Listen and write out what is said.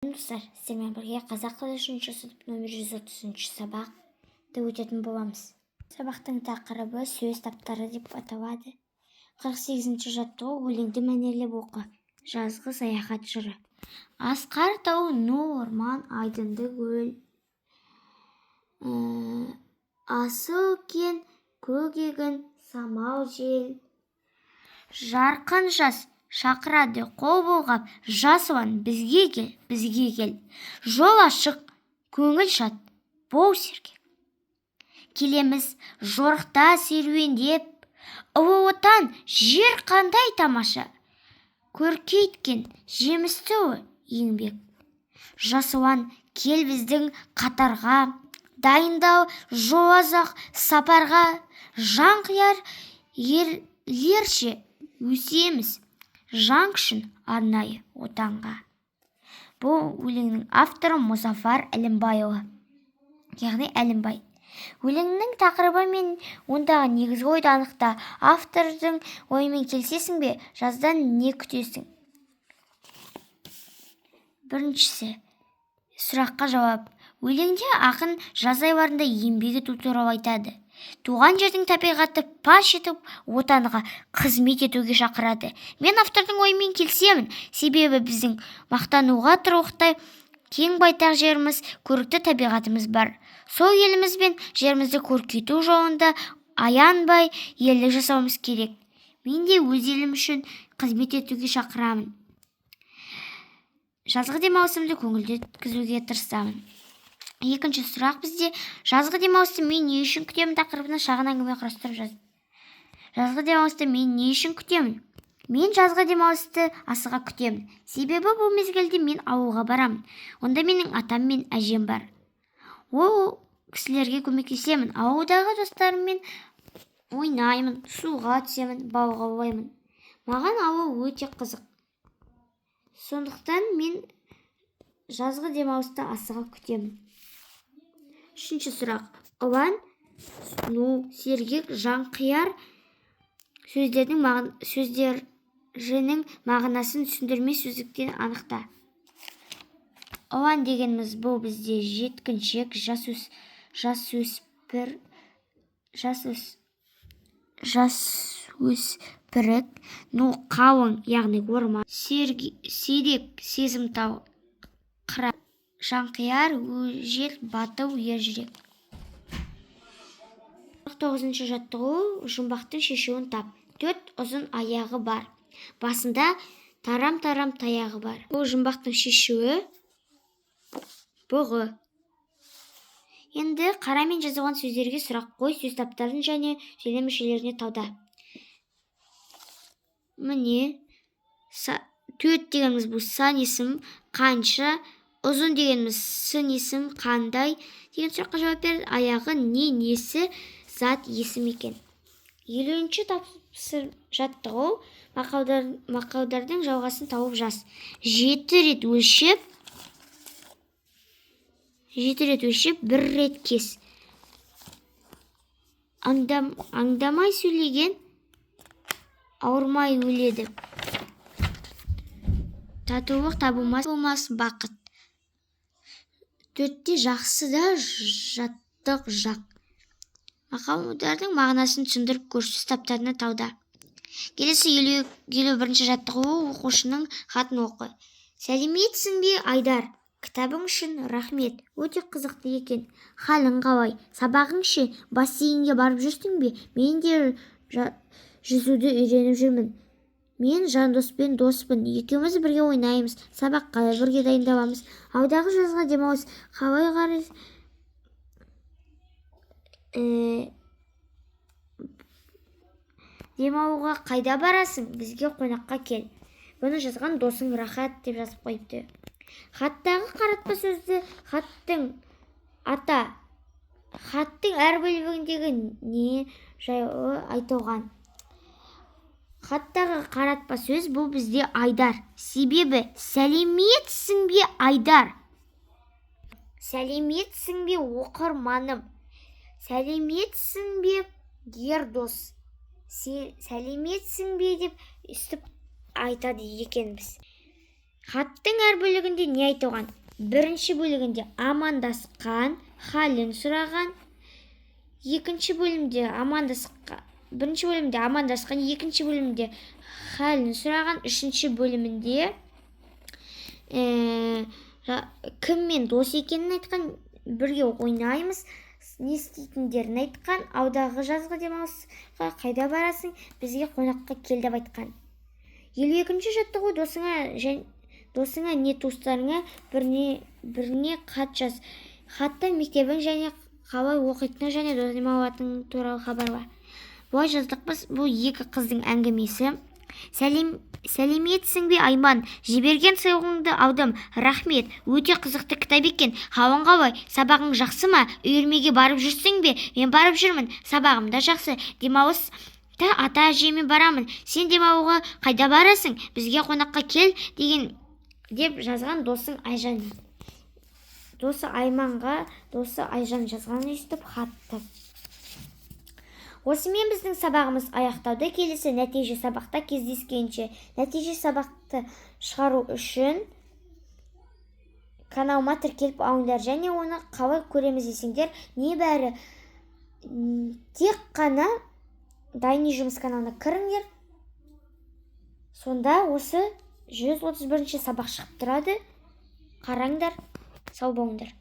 Достар, сіздермен бірге қазақ тілі үшінші сынып, нөмір 130 сабақты өтетін боламыз. Сабақтың тақырыбы «Сөз таптары» деп аталады. 48 жаттығу: өлеңді мәнерлеп оқы. «Жазғы саяхат» жыры. Асқар тау, ну орман, айдынды көл, асыл кен, көк егін, самал жел, жарқын жаз шақырады қол бұлғап. Жас ұлан, бізге кел, бізге кел, жол ашық, көңіл шат, бол сергек. Келеміз жорықта серуендеп. Ұлы Отан, жер қандай тамаша, көркейткен жемісті еңбек. Жас ұлан, кел біздің қатарға, дайындал жол ұзақ сапарға. Жанқияр ерлерше өсеміз, жан күшін арнайық Отанға. Бұл өлеңнің авторы Мұзафар Әлімбайұлы, яғни Әлімбай. Өлеңнің тақырыбы мен ондағы негізгі ойды анықта. Автордың ойымен келісесің бе? Жаздан не күтесің? Біріншісі, сұраққа жауап. Өлеңде ақын жаз айларында еңбек ету туралы айтады. Туған жердің табиғатты паш етіп, Отанға қызмет етуге шақырады. Мен автордың ойымен келісемін, себебі біздің мақтануға тұрарлықтай кең байтақ жеріміз, көрікті табиғатымыз бар. Сол еліміз бен жерімізді көркейту жолында аянбай ерлік жасауымыз керек. Мен де өз елім үшін қызмет етуге шақырамын. Жазғы демалысымды көңілді өткізуге тырысамын. Екінші сұрақ бізде: «Жазғы демалысты мен не үшін күтемін?» тақырыбына шағын әңгіме құрастырып жаз. Жазғы демалысты мен не үшін күтемін? Мен жазғы демалысты асыға күтемін, себебі бұл мезгілде мен ауылға барамын. Онда менің атам мен әжем бар. Ол кісілерге көмектесемін. Ауылдағы достарыммен ойнаймын, суға түсемін, балық аулаймын. Маған ауыл өте қызық. Сондықтан мен жазғы демалысты асыға күтемін. Үшінші сұрақ: ұлан, ну, сергек, жанқияр сөздерінің мағынасын түсіндірме сөздіктен анықта. Ұлан дегеніміз бұл бізде жеткіншек, жасөспір, жасөспірік. Ну, қалың, яғни орман. Сирек, сезімтал, қыран. Жанқияр, өжет, батыл, ержүрек. 49 жаттығу: жұмбақтың шешуін тап. Төрт ұзын аяғы бар, басында тарам-тарам таяғы бар. Бұл жұмбақтың шешуі — бұғы. Енді қарамен жазылған сөздерге сұрақ қой, сөз таптарын және сөйлем мүшелеріне тауда. Міне, төрт дегеніміз бұл сан есім, қанша. Ұзын дегеніміз сын есім, қандай деген сұраққа жауап береді. Аяғы не, несі, зат есім екен. 50-ші жаттығу: мақалдардың жалғасын тауып жаз. Жеті рет өлшеп, жеті рет өлшеп, бір рет кес. Аңдамай сөйлеген ауырмай өледі. Татулық табылмас болмас бақыт. Төртте жақсы да, жаттық жақ. Мақалдардың мағынасын түсіндіріп көр, сөз таптарына тауда. Келесі 51-ші жаттығу: оқушының хатын оқы. Сәлеметсің бе, Айдар! Кітабың үшін рахмет, өте қызықты екен. Халің қалай? Сабағың ше? Бассейнге барып жүрсің бе? Мен де жүзуді үйреніп жүрмін. Мен Жандоспен доспын. Екеуміз бірге ойнаймыз, сабаққа да бірге дайындаламыз. Алдағы жазғы демалыс қалай қарай? Демалуға қайда барасың? Бізге қонаққа кел. Бұны жазған досың Рахат деп жазып қойыпты. Хаттағы қаратпа сөзді хаттың ата. Хаттың әр бөлігіндегі не жайлы айтылған? Хаттағы қаратпа сөз бұл бізде Айдар, себебі «Сәлеметсің бе, Айдар», «Сәлеметсің бе, оқырманым», «Сәлеметсің бе, ер дос», «Сәлеметсің бе» деп өстіп айтады екенбіз. Хаттың әр бөлігінде не айтылған? Бірінші бөлігінде амандасқан, халін сұраған. Екінші бөлімде амандасқан, бірінші бөлімде амандасқан, екінші бөлімде халін сұраған, үшінші бөлімінде кіммен дос екенін айтқан, бірге ойнаймыз, не істейтіндерін айтқан, алдағы жазғы демалысқа қайда барасың, бізге қонаққа кел деп айтқан. 52-ші жаттығу. Досыңа не туыстарыңа біріне хат жаз. Хатта мектебің және қалай оқитының және демалатының туралы хабарла. Былай жаздық біз. Бұл екі қыздың әңгімесі. Сәлем, сәлеметсің бе, Айман! Жіберген сыйлығыңды алдым, рахмет. Өте қызықты кітап екен. Халің қалай? Сабағың жақсы ма? Үйірмеге барып жүрсің бе? Мен барып жүрмін, сабағым да жақсы. Демалыста ата әжеме барамын. Сен демалуға қайда барасың? Бізге қонаққа кел деген деп жазған досың Айжан. Досы Айманға досы Айжан жазған өйстіп хатты. Осымен біздің сабағымыз аяқталды. Келесі нәтиже сабақта кездескенше! Нәтиже сабақты шығару үшін каналыма тіркеліп алыңдар. Және оны қалай көреміз десеңдер, небәрі тек қана Дайни жұмыс каналына кіріңдер, сонда осы 131 сабақ шығып тұрады. Қараңдар. Сау болыңдар.